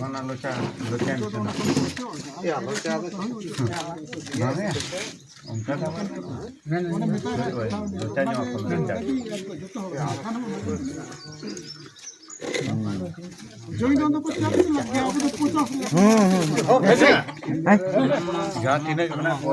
ᱚᱱᱟ ᱞᱚᱪᱟ, ᱞᱚᱪᱟ ᱱᱤᱛᱚᱜ ᱫᱚ ᱚᱱᱟ ᱠᱚ ᱚᱪᱚᱜ ᱟᱠᱟᱫ᱾ ᱢᱟᱱᱮ, ᱚᱱᱠᱟ ᱫᱚ ᱵᱟᱝ᱾ ᱚᱱᱟ ᱢᱮᱛᱟᱭ ᱦᱳᱭ, ᱦᱳᱭ, ᱞᱚᱪᱟ ᱧᱚᱜ ᱟᱠᱚ ᱢᱮᱱᱛᱮ᱾ ᱡᱚᱛᱚ ᱦᱚᱲ᱾ ᱡᱚᱭᱱᱚ ᱫᱚᱠᱚ ᱪᱟᱥ ᱞᱟᱹᱜᱤᱫ, ᱟᱵᱚ ᱫᱚ ᱯᱚᱪᱟᱥ ᱞᱟᱠᱷ᱾ ᱡᱟᱦᱟᱸ ᱛᱤᱱᱟᱹᱜ ᱜᱮ ᱢᱮᱱᱟᱜ ᱠᱚᱣᱟ᱾